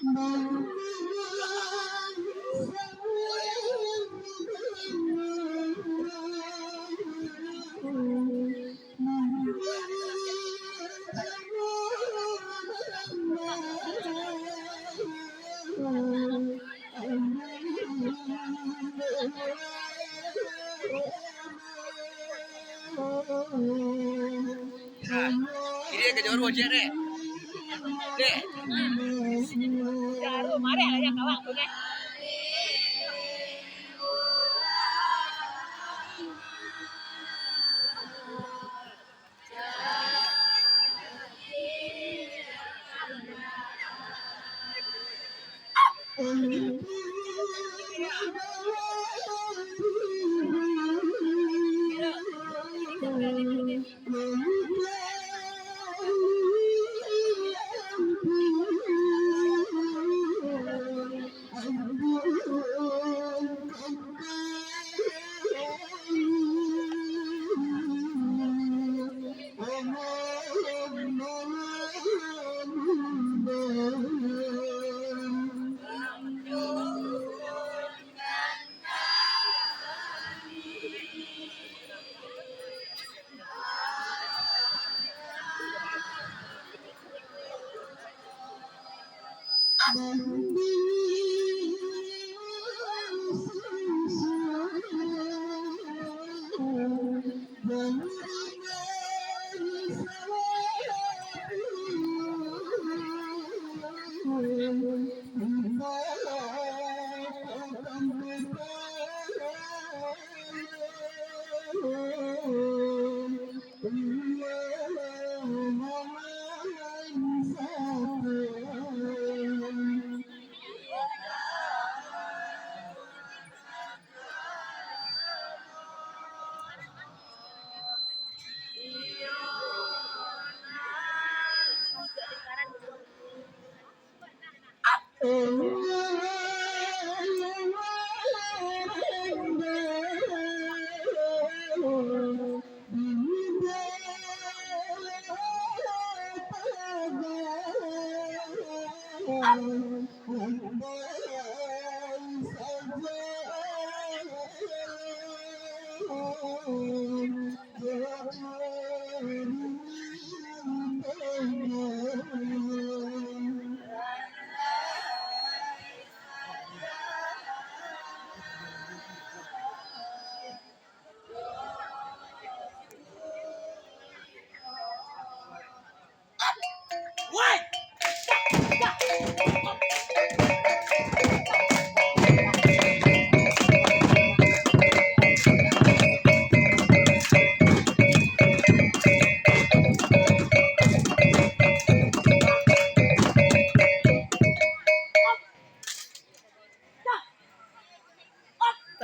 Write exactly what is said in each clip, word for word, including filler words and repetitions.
Nah, ini ka jorok ciek, Dek. Dek. Jorok, marah lah kawan tu, Dek.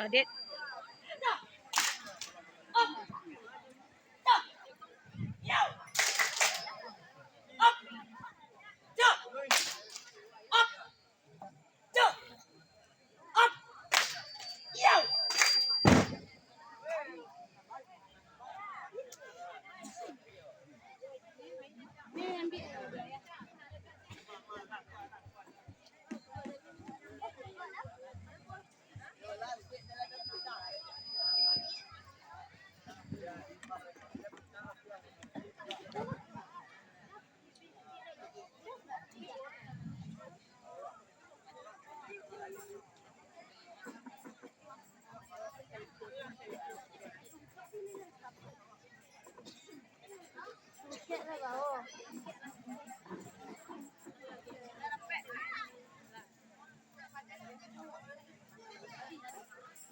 Tadit.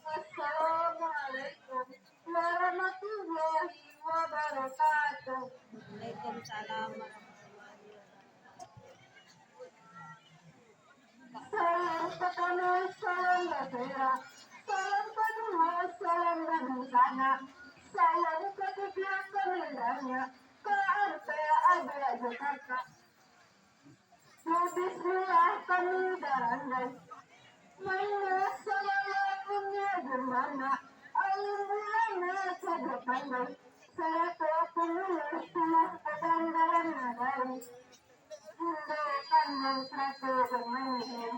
Assalamualaikum warahmatullahi wabarakatuh. Waalaikumsalam warahmatullahi wabarakatuh. Salam partamo, salam baserak. Salam kaduo, salam badusanak. Salam katigo, kamandanga ka ampek adiak jo kakak. Bismillah kami barandai. Mano salawat punyo bernama Alim Ulama Sajo Pandai, sarato pangulu puluah kabanggalan nagari. Indo kandang sarato jo manyihir.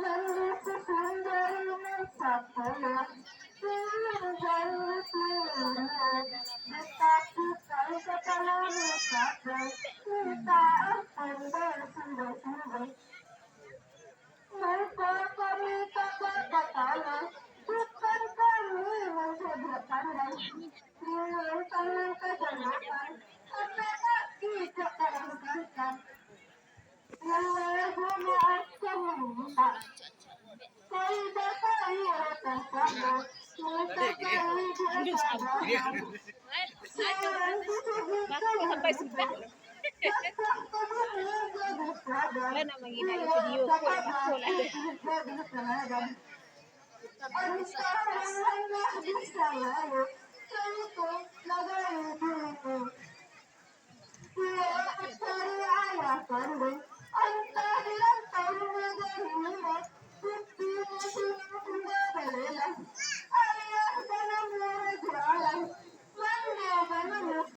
Lalu susun jari nan sapuluah, ilang jari kaliruang, ditapukan kapalo mukakan, minta ampun basungguah-sungguah. Mangko kami ka bakatalo, bukan kami mancadiak pandai, dengan tangan kajolokan, anak-anak tidak barangkangkan. Yang lagu maafkan minta. Kaidah kaidah tasama, minta kaidah tasama. Sampai sudah. Lah nak mangina video ko, aku lah. Antah hanya bisa lalu, cerita lagai dulu. Iyo, cari ayah kandung,